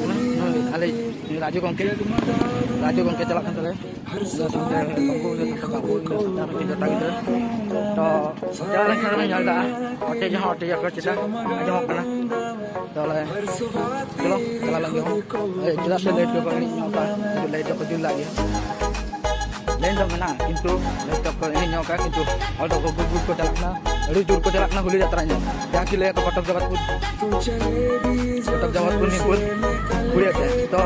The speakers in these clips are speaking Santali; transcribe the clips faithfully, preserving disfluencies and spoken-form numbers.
ᱱᱩᱭ ᱟᱞᱮ ᱨᱟᱡᱩ ᱜᱚᱢᱠᱮ, ᱨᱟᱡᱩ ᱜᱚᱢᱠᱮ ᱪᱟᱞᱟᱜ ᱠᱟᱱ ᱛᱟᱞᱮᱭᱟ᱾ ᱤᱧ ᱥᱟᱶᱛᱮ ᱵᱟᱹᱵᱩ, ᱤᱧ ᱥᱟᱶᱛᱮ ᱵᱟᱹᱵᱩ, ᱤᱧ ᱥᱟᱶᱛᱮ ᱟᱨ ᱢᱤᱫᱴᱤᱡ ᱡᱚᱴᱟ ᱜᱤᱫᱽᱨᱟᱹ᱾ ᱛᱚ ᱪᱟᱞᱟᱣ ᱞᱮᱱᱠᱷᱟᱱ ᱵᱚᱱ ᱧᱮᱞ ᱮᱫᱟ, ᱚᱴᱮᱡ ᱦᱚᱸ ᱚᱴᱮᱡ ᱟᱠᱚ ᱪᱮᱫᱟᱜ ᱟᱸᱡᱚᱢᱚᱜ ᱠᱟᱱᱟ᱾ ᱛᱟᱦᱚᱞᱮ ᱪᱚᱞᱚ ᱪᱟᱞᱟᱣ ᱞᱮᱱ ᱜᱮ ᱵᱚᱱ᱾ ᱮ, ᱪᱮᱫᱟᱜ ᱥᱮ ᱞᱟᱭᱤᱴ ᱠᱚᱠᱚ ᱤᱲᱤᱡ ᱧᱚᱜ ᱠᱟᱜᱼᱟ, ᱞᱟᱭᱤᱴ ᱫᱚᱠᱚ ᱡᱩᱞ ᱞᱟᱜ ᱜᱮᱭᱟ᱾ ᱞᱟᱭᱤᱴ ᱫᱚ ᱢᱮᱱᱟᱜᱼᱟ, ᱠᱤᱱᱛᱩ ᱞᱟᱭᱤᱴ ᱫᱚᱠᱚ ᱤᱲᱤᱡ ᱧᱚᱜ ᱠᱟᱜᱼᱟ, ᱠᱤᱱᱛᱩ ᱦᱚᱲ ᱫᱚᱠᱚ ᱜᱩᱲ ᱜᱩᱲ ᱠᱚ ᱪᱟᱞᱟᱜ ᱠᱟᱱᱟ, ᱟᱹᱰᱤ ᱡᱳᱨ ᱠᱚ ᱪᱟᱞᱟᱜ ᱠᱟᱱᱟ ᱦᱳᱞᱤ ᱡᱟᱛᱨᱟ ᱧᱮᱞ᱾ ᱡᱟᱦᱟᱸ ᱠᱤ ᱞᱟᱹᱭᱟᱠᱚ ᱠᱚᱴᱚᱠ ᱡᱚᱜᱚᱛᱯᱩᱨ, ᱠᱚᱴᱚᱠ ᱡᱚᱜᱚᱛᱯᱩᱨ ᱱᱤᱯᱩᱨ ᱠᱩᱲᱤᱭᱟᱹ ᱛᱮ᱾ ᱛᱚ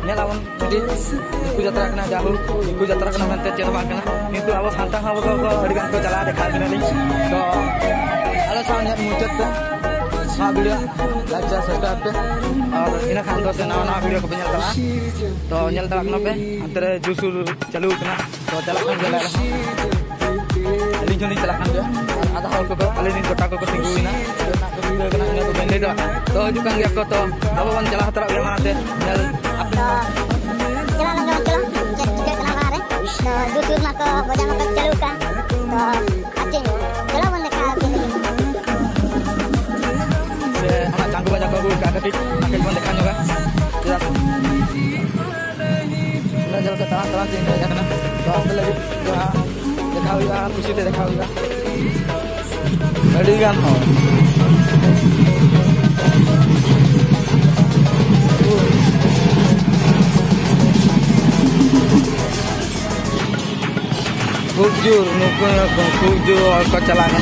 ᱧᱮᱞ ᱟᱵᱚᱱ ᱡᱩᱫᱤ ᱫᱤᱠᱩ ᱡᱟᱛᱨᱟ ᱠᱟᱱᱟ, ᱡᱟᱦᱳᱠ ᱫᱤᱠᱩ ᱡᱟᱛᱨᱟ ᱠᱟᱱᱟ ᱢᱮᱱᱛᱮ ᱪᱮᱫ ᱦᱚᱸ ᱵᱟᱝ ᱠᱟᱱᱟ, ᱠᱤᱱᱛᱩ ᱟᱵᱚ ᱥᱟᱱᱛᱟᱲ ᱦᱚᱸ ᱟᱵᱚ ᱫᱚ ᱟᱹᱰᱤ ᱜᱟᱱ ᱠᱚ ᱪᱟᱞᱟᱜᱼᱟ, ᱫᱮᱠᱷᱟᱣ ᱵᱤᱱᱟᱞᱤᱧ᱾ ᱛᱚ ᱟᱞᱮ ᱥᱟᱶ ᱧᱮᱞ ᱢᱩᱪᱟᱹᱫ ᱯᱮ ᱱᱚᱣᱟ ᱵᱷᱤᱰᱤᱭᱳ, ᱞᱟᱭᱤᱠ ᱥᱮᱭᱟᱨ ᱥᱟᱵᱥᱠᱨᱟᱭᱤᱵ ᱯᱮ, ᱟᱨ ᱤᱱᱟᱹ ᱠᱷᱟᱱ ᱫᱚ ᱥᱮ ᱱᱟᱣᱟ ᱱᱟᱣᱟ ᱵᱷᱤᱰᱤᱭᱳ ᱠᱚᱯᱮ ᱧᱮᱞ ᱫᱟᱲᱮᱭᱟᱜᱼᱟ᱾ ᱛᱚ ᱧᱮᱞ ᱫᱟᱲᱮᱭᱟᱜ ᱠᱟᱱᱟ ᱯᱮ ᱦᱟᱱᱛᱮ ᱨᱮ ᱡᱳᱨᱥᱳᱨ ᱪᱟᱹᱞᱩ ᱠᱟᱱᱟ᱾ ᱛᱚ ᱪᱟᱞᱟᱜ ᱠᱟᱱ ᱜᱮᱭᱟ ᱞᱮ ᱟᱞᱮ ᱦᱚᱸ᱾ ᱟᱹᱞᱤᱧ ᱦᱚᱸᱞᱤᱧ ᱪᱟᱞᱟᱜ ᱠᱟᱱ ᱜᱮᱭᱟ᱾ ᱟᱨ ᱟᱫᱷᱟ ᱦᱚᱲ ᱠᱚᱫᱚ ᱟᱞᱮ ᱨᱮᱱ ᱡᱚᱴᱟᱣ ᱠᱚᱠᱚ ᱛᱤᱸᱜᱩᱭᱮᱱᱟ᱾ ᱚᱱᱟ ᱠᱚ ᱛᱤᱸᱜᱩ ᱠᱟᱱᱟ, ᱤᱱᱟᱹ ᱫᱚ ᱵᱟᱹᱧ ᱞᱟᱹᱭ ᱫᱟᱲᱮᱭᱟᱜ ᱠᱟᱱᱟ᱾ ᱛᱚ ᱦᱤᱡᱩᱜ ᱠᱟᱱ ᱜᱮᱭᱟ ᱠᱚ, ᱛᱚ ᱟᱵᱚ ᱵᱚᱱ ᱪᱟᱞᱟᱣ ᱦᱟᱛᱟᱲᱚᱜ ᱜᱮᱭᱟ ᱢᱟᱲᱟᱝ ᱛᱮ᱾ ᱧᱮᱞ ᱟᱯᱮ ᱛᱚ ᱪᱟᱞᱟᱣ ᱞᱮᱱ ᱜᱮᱵᱚᱱ, ᱪᱟᱞᱟᱣ ᱪᱮᱫ ᱪᱤᱠᱟᱹᱜ ᱠᱟᱱᱟ ᱢᱟᱲᱟᱝ ᱨᱮ᱾ ᱛᱚ ᱡᱳᱨ ᱥᱳᱨ ᱢᱟᱠᱚ ᱵᱟᱡᱟᱣ ᱢᱟᱠᱚ ᱪᱟᱹᱞᱩ ᱟᱠᱟᱫ᱾ ᱛᱚ ᱟᱨ ᱪᱮᱫ, ᱪᱟᱞᱟᱣ ᱵᱚᱱ ᱫᱮᱠᱷᱟᱣ ᱟᱯᱮ ᱞᱟᱹᱜᱤᱫ᱾ ᱥᱮ ᱚᱱᱟ ᱪᱟᱸᱫᱩ ᱵᱟᱡᱟᱣ ᱠᱚ ᱟᱹᱜᱩ ᱟᱠᱟᱫ ᱠᱟᱹᱴᱤᱡ, ᱚᱱᱟ ᱠᱟᱹᱴᱤᱡ ᱵᱚᱱ ᱫᱮᱠᱷᱟᱣ ᱧᱚᱜᱟ᱾ ᱪᱮᱫᱟᱜ ᱥᱮ ᱩᱱᱟᱹᱜ ᱡᱷᱟᱹᱞ ᱠᱷᱚᱱ ᱛᱟᱲᱟᱢ ᱛᱟᱲᱟᱢ ᱛᱮᱧ ᱦᱮᱡ ᱟᱠᱟᱱᱟ᱾ ᱛᱚ ᱟᱯᱮ ᱞᱟᱹᱜᱤᱫ ᱡᱟᱦᱟᱸ ᱫᱮᱠᱷᱟᱣ ᱦᱩᱭᱩᱜᱼᱟ, ᱠᱩᱥᱤ ᱛᱮ ᱫᱮᱠᱷᱟᱣ ᱦᱩᱭᱩᱜᱼᱟ᱾ ᱟᱹᱰᱤ ᱜᱟᱱ ᱦᱚᱲ᱾ ᱠᱷᱩᱵ ᱡᱳᱨ ᱱᱩᱠᱩ ᱠᱷᱩᱵ ᱡᱳᱨ ᱦᱚᱲ ᱠᱚ ᱪᱟᱞᱟᱜ ᱠᱟᱱᱟ᱾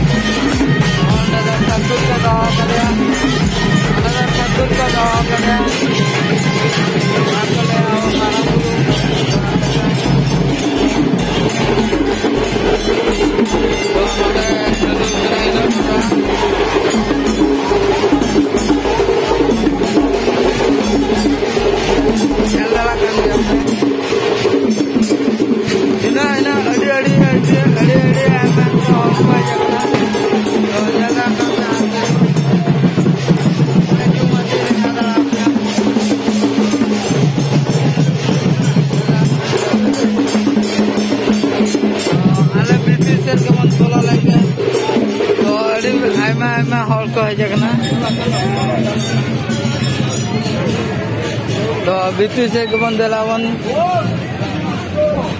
ᱚᱸᱰᱮ ᱫᱚ ᱴᱷᱟᱹᱠᱩᱨ ᱠᱚ ᱫᱚᱦᱚ ᱠᱟᱫᱮᱭᱟ᱾ ᱚᱸᱰᱮ ᱫᱚ ᱴᱷᱟᱹᱠᱩᱨ ᱠᱚ ᱫᱚᱦᱚ ᱠᱟᱫᱮᱭᱟ᱾ ᱚᱱᱟ ᱠᱚ ᱞᱟᱹᱭᱟ ᱟᱵᱚ ᱢᱟᱨᱟᱝ ᱵᱩᱨᱩ᱾ ᱛᱚ ᱱᱚᱰᱮ ᱪᱟᱹᱞᱩ ᱠᱟᱱᱟ ᱤᱱᱟᱹ ᱠᱚᱫᱚ᱾ ᱧᱮᱞ ᱫᱟᱲᱮᱭᱟᱜ ᱠᱟᱱ ᱜᱮᱭᱟ ᱯᱮ᱾ ᱤᱱᱟᱹ, ᱤᱱᱟᱹ, ᱟᱹᱰᱤ, ᱟᱹᱰᱤ, ᱟᱹᱰᱤ, ᱟᱹᱰᱤ, ᱟᱹᱰᱤ ᱟᱭᱢᱟ ᱦᱚᱲ ᱠᱚ ᱦᱮᱡ ᱟᱠᱟᱱᱟ᱾ ᱛᱚ, ᱧᱮᱞ ᱫᱟᱲᱮᱭᱟᱜ ᱠᱟᱱ ᱜᱮᱭᱟ ᱯᱮ᱾ ᱦᱤᱡᱩᱜ ᱢᱟ, ᱪᱮᱫ ᱞᱮᱠᱟ ᱫᱟᱬᱟ ᱯᱮ᱾ ᱛᱚ, ᱟᱞᱮ ᱦᱮᱡ ᱟᱠᱟᱱᱟ᱾ ᱛᱚ ᱵᱷᱤᱛᱤᱨ ᱥᱮᱫ ᱜᱮᱵᱚᱱ ᱫᱮᱞᱟ ᱵᱚᱱ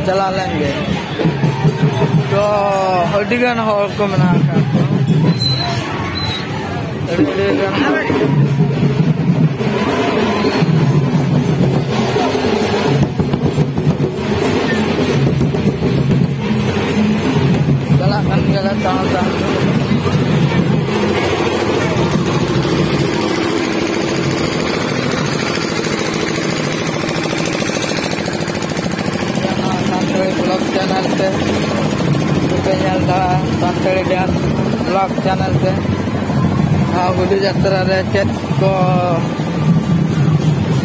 ᱪᱟᱞᱟᱣ ᱞᱮᱱ ᱜᱮ᱾ ᱛᱚ ᱟᱹᱰᱤ ᱜᱟᱱ ᱦᱚᱲ ᱠᱚ ᱢᱮᱱᱟᱜ ᱟᱠᱟᱫ ᱠᱚᱣᱟ᱾ ᱟᱹᱰᱤ, ᱟᱹᱰᱤ ᱜᱟᱱ ᱦᱚᱲ᱾ ᱪᱟᱞᱟᱜ ᱠᱟᱱ ᱜᱮᱭᱟᱞᱮ ᱛᱟᱲᱟᱢ ᱛᱟᱲᱟᱢ ᱛᱮ᱾ ᱥᱟᱱᱛᱟᱲᱤ vlog channel ᱛᱮ ᱯᱮ ᱧᱮᱞ ᱫᱟ, ᱥᱟᱱᱛᱟᱲᱤ dance vlog channel ᱛᱮ᱾ ᱟᱨ ᱦᱩᱞᱤ ᱡᱟᱛᱨᱟ ᱨᱮ ᱪᱮᱫ ᱠᱚ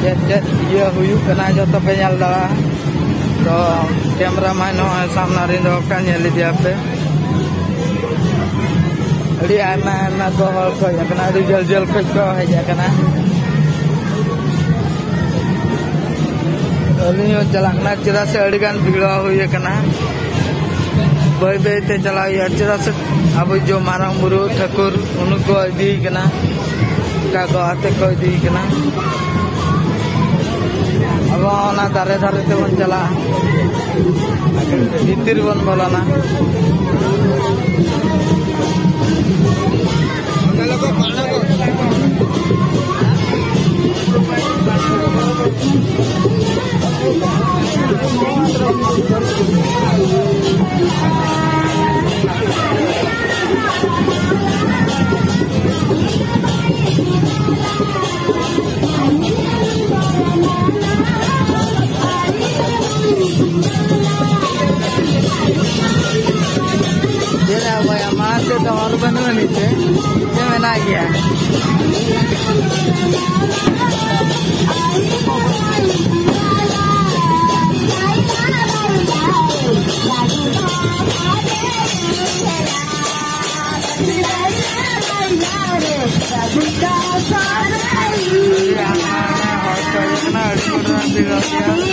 ᱪᱮᱫ ᱪᱮᱫ ᱤᱭᱟᱹ ᱦᱩᱭᱩᱜ ᱠᱟᱱᱟ, ᱡᱚᱛᱚ ᱯᱮ ᱧᱮᱞ ᱫᱟᱲᱮᱭᱟᱜᱼᱟ᱾ ᱛᱚ ᱠᱮᱢᱨᱟ ᱢᱮᱱ ᱱᱚᱜᱼᱚᱭ ᱥᱟᱢᱱᱟ ᱨᱤᱧ ᱫᱚᱦᱚ ᱠᱟᱜ, ᱧᱮᱞ ᱤᱫᱤᱭᱟᱯᱮ᱾ ᱟᱹᱰᱤ ᱟᱭᱢᱟ ᱟᱭᱢᱟ ᱠᱚ ᱦᱚᱲ ᱠᱚ ᱦᱮᱡ ᱟᱠᱟᱱᱟ, ᱟᱹᱰᱤ ᱡᱷᱟᱹᱞ ᱡᱷᱟᱹᱞ ᱠᱷᱚᱡ ᱠᱚ ᱦᱮᱡ ᱟᱠᱟᱱᱟ᱾ ᱟᱹᱞᱤᱧ ᱦᱚᱸ ᱪᱟᱞᱟᱜ ᱠᱟᱱᱟ, ᱪᱮᱫᱟᱜ ᱥᱮ ᱟᱹᱰᱤ ᱜᱟᱱ ᱵᱷᱤᱲ ᱦᱩᱭ ᱟᱠᱟᱱᱟ᱾ ᱵᱟᱹᱭ ᱵᱟᱹᱭ ᱛᱮ ᱪᱟᱞᱟᱜ ᱦᱩᱭᱩᱜᱼᱟ, ᱪᱮᱫᱟᱜ ᱥᱮ ᱟᱵᱚ ᱡᱚ ᱢᱟᱨᱟᱝ ᱵᱩᱨᱩ ᱴᱷᱟᱹᱠᱩᱨ ᱩᱱᱠᱩ ᱠᱚ ᱤᱫᱤᱭᱮ ᱠᱟᱱᱟ, ᱚᱱᱠᱟ ᱠᱚ ᱟᱛᱮ ᱠᱚ ᱤᱫᱤᱭᱮ ᱠᱟᱱᱟ᱾ ᱟᱵᱚ ᱚᱱᱟ ᱫᱟᱨᱮ ᱫᱷᱟᱨᱮ ᱛᱮᱵᱚᱱ ᱪᱟᱞᱟᱜᱼᱟ, ᱵᱷᱤᱛᱤᱨ ᱵᱚᱱ ᱵᱚᱞᱚᱱᱟ᱾ ᱪᱮᱫᱟᱜ ᱵᱟᱭᱟ? ᱢᱟᱲᱟᱝ ᱥᱮᱫ ᱫᱚ ᱦᱚᱨ ᱵᱟᱹᱱᱩᱜ ᱟᱹᱱᱤᱡ ᱛᱮ, ᱥᱮ ᱢᱮᱱᱟᱜ ᱜᱮᱭᱟ? ᱟᱹᱰᱤ ᱟᱭᱢᱟ ᱦᱚᱲ ᱠᱚ ᱦᱮᱡ ᱟᱠᱟᱱᱟ, ᱟᱹᱰᱤ ᱜᱚᱴᱟᱝ ᱵᱷᱤᱲ ᱜᱮᱭᱟ᱾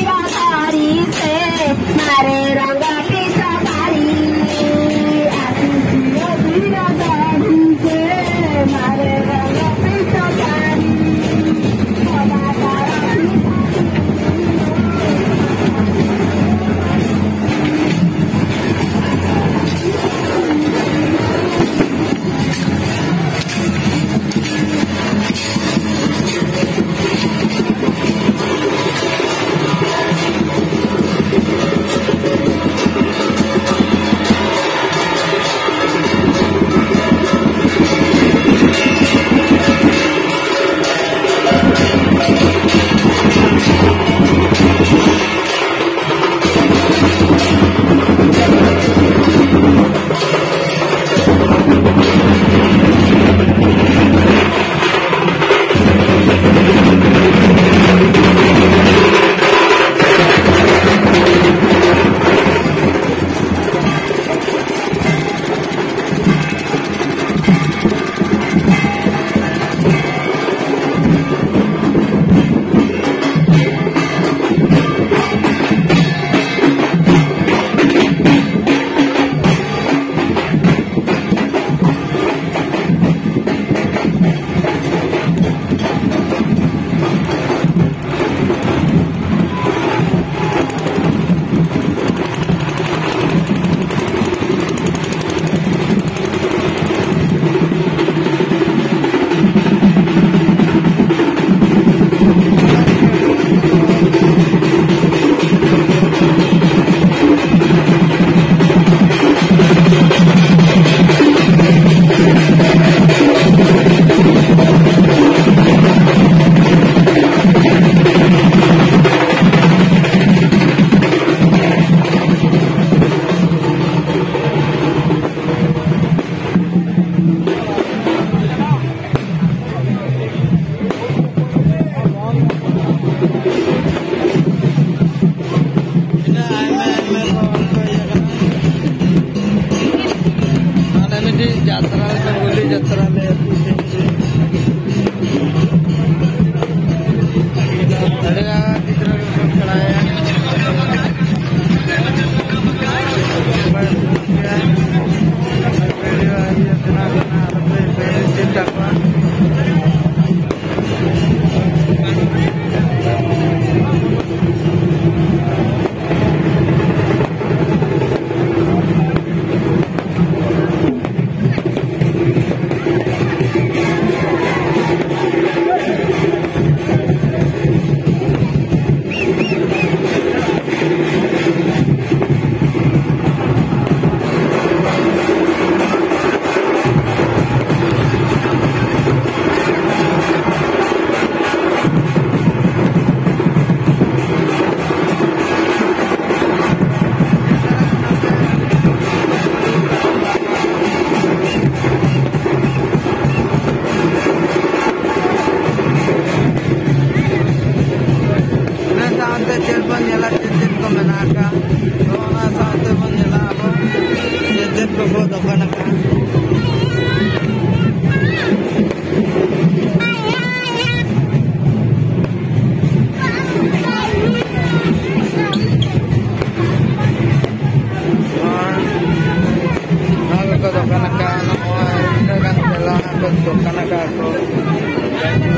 ᱠᱟᱱᱟ ᱠᱚ᱾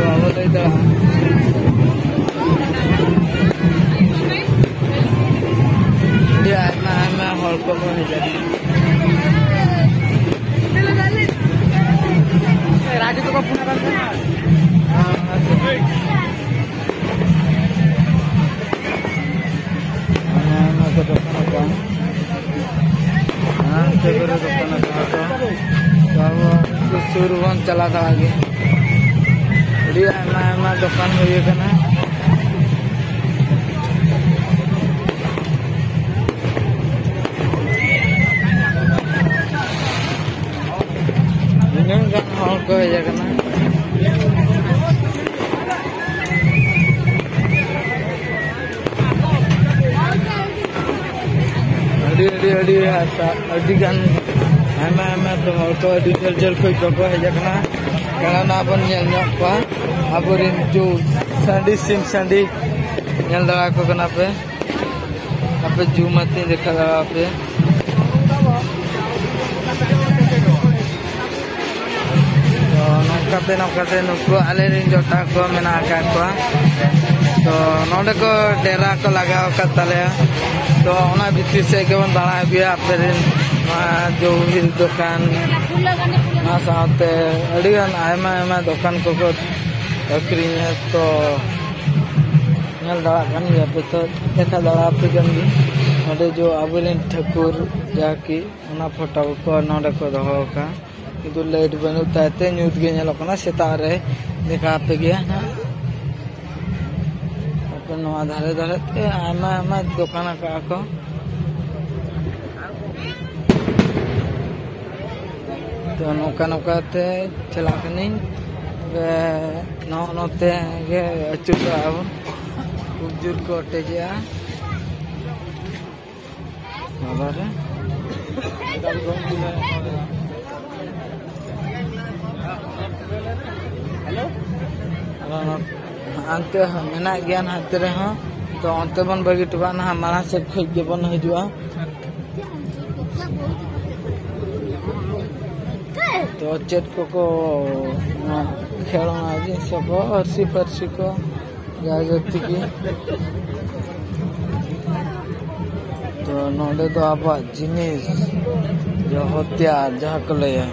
ᱵᱟᱵᱚ ᱞᱟᱹᱭ ᱫᱟᱲᱮᱭᱟᱜᱼᱟ᱾ ᱟᱹᱰᱤ ᱟᱭᱢᱟ ᱟᱭᱢᱟ ᱦᱚᱲ ᱠᱚᱠᱚ ᱦᱮᱡ ᱞᱮᱱᱟ᱾ ᱨᱟᱡᱩ ᱛᱟᱠᱚ ᱯᱷᱳᱱ ᱟᱠᱟᱫ ᱠᱚᱣᱟ᱾ ᱟᱭᱢᱟ ᱟᱭᱢᱟ ᱠᱚ ᱫᱚᱠᱟᱱ ᱟᱠᱟᱫ᱾ ᱦᱟᱱᱛᱮ ᱠᱚᱨᱮ ᱫᱚᱠᱟᱱ ᱟᱠᱟᱫ ᱠᱚ᱾ ᱛᱚ ᱟᱵᱚ ᱩᱱᱠᱩ ᱥᱩᱨ ᱵᱚᱱ ᱪᱟᱞᱟᱣ ᱫᱟᱲᱮᱭᱟᱜ ᱜᱮᱭᱟ᱾ ᱟᱹᱰᱤ ᱟᱭᱢᱟ ᱟᱭᱢᱟ ᱫᱚᱠᱟᱱ ᱦᱩᱭ ᱟᱠᱟᱱᱟ᱾ ᱱᱩᱱᱟᱹᱜ ᱜᱟᱱ ᱦᱚᱲ ᱠᱚ ᱦᱮᱡ ᱟᱠᱟᱱᱟ᱾ ᱟᱹᱰᱤ, ᱟᱹᱰᱤ, ᱟᱹᱰᱤ ᱦᱟᱨᱛᱟ, ᱟᱹᱰᱤ ᱜᱟᱱ, ᱟᱭᱢᱟ, ᱟᱭᱢᱟ ᱦᱚᱲ ᱠᱚ ᱟᱹᱰᱤ ᱡᱷᱟᱹᱞ, ᱡᱷᱟᱹᱞ ᱠᱷᱚᱱ ᱠᱚ ᱦᱮᱡ ᱟᱠᱟᱱᱟ᱾ ᱠᱟᱨᱚᱱ ᱟᱵᱚᱱ ᱧᱮᱞ ᱧᱚᱜ ᱠᱚᱣᱟ, ᱟᱵᱚᱨᱮᱱ ᱡᱩ ᱥᱟᱺᱰᱤ, ᱥᱤᱢ ᱥᱟᱺᱰᱤ ᱧᱮᱞ ᱫᱟᱲᱮ ᱟᱠᱚ ᱠᱟᱱᱟ ᱯᱮ᱾ ᱟᱯᱮ ᱡᱩᱢ ᱟᱛᱮᱧ ᱫᱮᱠᱷᱟ ᱫᱟᱲᱮ ᱟᱯᱮᱭᱟ᱾ ᱛᱚ ᱱᱚᱝᱠᱟᱛᱮ, ᱱᱚᱝᱠᱟᱛᱮ ᱱᱩᱠᱩ ᱟᱞᱮ ᱨᱮᱱ ᱡᱚᱴᱟᱣ ᱠᱚ ᱢᱮᱱᱟᱜ ᱟᱠᱟᱫ ᱠᱚᱣᱟ᱾ ᱛᱚ ᱱᱚᱰᱮ ᱠᱚ ᱰᱮᱨᱟ ᱠᱚ ᱞᱟᱜᱟᱣ ᱟᱠᱟᱫ ᱛᱟᱞᱮᱭᱟ᱾ ᱛᱚ ᱚᱱᱟ ᱵᱷᱤᱛᱤᱨ ᱥᱮᱫ ᱜᱮᱵᱚᱱ ᱫᱟᱬᱟ ᱟᱹᱜᱩᱭᱟ ᱟᱯᱮ ᱨᱮᱱ ᱱᱚᱣᱟ ᱡᱚ ᱦᱤᱞ ᱫᱚᱠᱟᱱ, ᱚᱱᱟ ᱥᱟᱶᱛᱮ ᱟᱹᱰᱤᱜᱟᱱ ᱟᱭᱢᱟ ᱟᱭᱢᱟ ᱫᱚᱠᱟᱱ ᱠᱚᱠᱚ ᱟᱹᱠᱷᱨᱤᱧᱟ᱾ ᱛᱚ ᱧᱮᱞ ᱫᱟᱲᱮᱭᱟᱜ ᱠᱟᱱ ᱜᱮᱭᱟ ᱯᱮ, ᱛᱚ ᱫᱮᱠᱷᱟ ᱫᱟᱲᱮ ᱟᱯᱮ ᱠᱟᱱ ᱜᱮ᱾ ᱱᱚᱰᱮ ᱡᱚ ᱟᱵᱚᱨᱮᱱ ᱴᱷᱟᱹᱠᱩᱨ ᱡᱟᱦᱟᱸ ᱠᱤ ᱚᱱᱟ ᱯᱷᱳᱴᱳ ᱠᱚ ᱱᱚᱰᱮ ᱠᱚ ᱫᱚᱦᱚ ᱟᱠᱟᱫᱼᱟ, ᱠᱤᱱᱛᱩ ᱞᱟᱭᱤᱴ ᱵᱟᱹᱱᱩᱜ ᱛᱟᱭ ᱛᱮ ᱧᱩᱛ ᱜᱮ ᱧᱮᱞᱚᱜ ᱠᱟᱱᱟ᱾ ᱥᱮᱛᱟᱜ ᱨᱮ ᱫᱮᱠᱷᱟ ᱟᱯᱮ ᱜᱮᱭᱟ ᱱᱟᱦᱟᱜ᱾ ᱟᱯᱮ ᱱᱚᱣᱟ ᱫᱷᱟᱨᱮ ᱫᱷᱟᱨᱮ ᱛᱮ ᱟᱭᱢᱟ ᱟᱭᱢᱟ ᱫᱚᱠᱟᱱ ᱟᱠᱟᱫᱼᱟ ᱠᱚ᱾ ᱛᱚ ᱱᱚᱝᱠᱟ ᱱᱚᱝᱠᱟ ᱛᱮ ᱪᱟᱞᱟᱜ ᱠᱟᱹᱱᱟᱹᱧ᱾ ᱛᱚᱵᱮ ᱱᱚᱜᱼᱚ ᱱᱚᱛᱮ ᱜᱮ ᱟᱹᱪᱩᱨ ᱠᱟᱜᱼᱟ ᱵᱚᱱ᱾ ᱠᱷᱩᱵ ᱡᱳᱨ ᱠᱚ ᱚᱴᱮᱡᱮᱜᱼᱟ᱾ ᱵᱟᱵᱟ ᱨᱮ᱾ ᱟᱫᱚ ᱱᱚ-, ᱦᱟᱱᱛᱮ ᱦᱚᱸ ᱢᱮᱱᱟᱜ ᱜᱮᱭᱟ ᱱᱟᱦᱟᱜ ᱦᱟᱱᱛᱮ ᱨᱮᱦᱚᱸ᱾ ᱛᱚ ᱚᱱᱛᱮ ᱵᱚᱱ ᱵᱟᱹᱜᱤ ᱦᱚᱴᱚ ᱠᱟᱜᱼᱟ ᱱᱟᱦᱟᱜ, ᱢᱟᱲᱟᱝ ᱥᱮᱫ ᱠᱷᱚᱡ ᱜᱮᱵᱚᱱ ᱦᱤᱡᱩᱜᱼᱟ᱾ ᱛᱚ ᱪᱮᱫ ᱠᱚᱠᱚ, ᱱᱚᱣᱟ ᱠᱷᱮᱞᱚᱱᱟ ᱡᱤᱱᱤᱥ ᱠᱚ, ᱟᱹᱨᱥᱤ ᱯᱟᱹᱨᱥᱤ ᱠᱚ, ᱡᱟᱭᱜᱟ ᱛᱮᱜᱮ᱾ ᱛᱚ ᱱᱚᱰᱮ ᱫᱚ ᱟᱵᱚᱣᱟᱜ ᱡᱤᱱᱤᱥ, ᱡᱟᱦᱟᱸ ᱦᱚᱛᱤᱭᱟᱨ ᱡᱟᱦᱟᱸ ᱠᱚ ᱞᱟᱹᱭᱟ,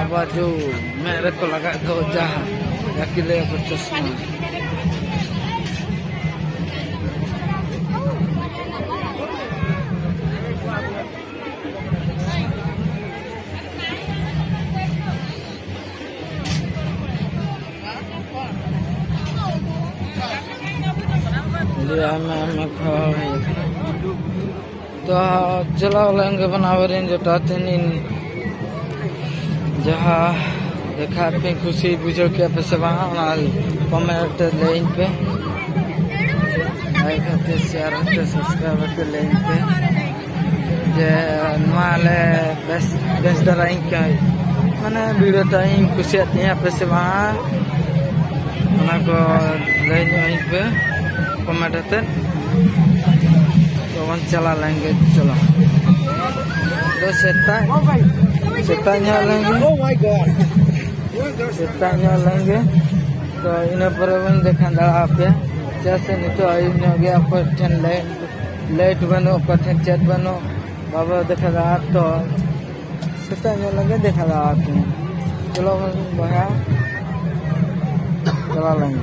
ᱟᱵᱟᱨ ᱡᱚ ᱢᱮᱫ ᱨᱮᱠᱚ ᱞᱟᱜᱟᱜ ᱫᱚ ᱡᱟᱦᱟᱸ, ᱡᱟᱠᱤ ᱞᱟᱹᱭᱟᱠᱚ ᱪᱚᱥᱢᱟ᱾ ᱟᱹᱰᱤ ᱟᱭᱢᱟ ᱟᱭᱢᱟ ᱠᱚ ᱦᱮᱡ ᱟᱠᱟᱱᱟ᱾ ᱛᱚ ᱪᱟᱞᱟᱣ ᱞᱮᱱ ᱜᱮᱵᱚᱱ ᱟᱵᱚᱨᱮᱱ ᱡᱚᱴᱟᱣ ᱴᱷᱮᱱ ᱤᱧ, ᱡᱟᱦᱟᱸ ᱫᱮᱠᱷᱟ ᱯᱮ, ᱠᱩᱥᱤ ᱵᱩᱡᱷᱟᱹᱣ ᱠᱮᱫ ᱯᱮ ᱥᱮ ᱵᱟᱝ, ᱚᱱᱟ ᱠᱚᱢᱮᱱᱴ ᱨᱮ ᱞᱟᱹᱭᱟᱹᱧ ᱯᱮ᱾ ᱞᱟᱭᱤᱠ ᱟᱛᱮ, ᱥᱮᱭᱟᱨ ᱟᱛᱮ, ᱥᱟᱵᱥᱠᱨᱟᱭᱤᱵ ᱟᱛᱮ ᱞᱟᱹᱭᱟᱹᱧ ᱯᱮ ᱡᱮ ᱱᱚᱣᱟ ᱟᱞᱮ ᱵᱮᱥ, ᱵᱮᱥ ᱫᱷᱟᱨᱟ ᱤᱧ ᱠᱟᱹ-, ᱢᱟᱱᱮ ᱵᱷᱤᱰᱤᱭᱳ ᱴᱟ ᱤᱧ ᱠᱩᱥᱤᱭᱟᱜ ᱛᱤᱧᱟᱹ ᱯᱮ ᱥᱮ ᱵᱟᱝ, ᱚᱱᱟ ᱠᱚ ᱞᱟᱹᱭ ᱧᱚᱜ ᱟᱹᱧ ᱯᱮ ᱠᱚᱢᱮᱱᱴ ᱟᱛᱮ᱾ ᱛᱚᱵᱚᱱ ᱪᱟᱞᱟᱣ ᱞᱮᱱ ᱜᱮ, ᱪᱚᱞᱚ᱾ ᱛᱚ ᱥᱮᱛᱟᱜ, ᱥᱮᱛᱟᱜ ᱧᱚᱜ ᱞᱮᱱ ᱜᱮ᱾ ᱥᱮᱛᱟᱜ ᱧᱚᱜ ᱞᱮᱱ ᱜᱮ᱾ ᱛᱚ ᱤᱱᱟᱹ ᱯᱚᱨᱮ ᱵᱚᱱ ᱫᱮᱠᱷᱟ ᱫᱟᱲᱮ ᱟᱯᱮᱭᱟ᱾ ᱪᱮᱫᱟᱜ ᱥᱮ ᱱᱤᱛᱚᱜ ᱟᱹᱭᱩᱵ ᱧᱚᱜ ᱜᱮ, ᱚᱠᱚᱭ ᱴᱷᱮᱱ ᱞᱟᱭᱤᱴ, ᱞᱟᱭᱤᱴ ᱵᱟᱹᱱᱩᱜ, ᱚᱠᱚᱭ ᱴᱷᱮᱱ ᱪᱮᱫ ᱵᱟᱹᱱᱩᱜ, ᱵᱟᱵᱚ ᱫᱮᱠᱷᱟ ᱫᱟᱲᱮ᱾ ᱛᱚ ᱥᱮᱛᱟᱜ ᱧᱚᱜ ᱞᱮᱱ ᱜᱮ ᱫᱮᱠᱷᱟ ᱫᱟᱲᱮ ᱟᱯᱮᱭᱟ᱾ ᱪᱚᱞᱚ ᱵᱚᱱ ᱵᱚᱭᱦᱟ, ᱪᱟᱞᱟᱣ ᱞᱮᱱ ᱜᱮ᱾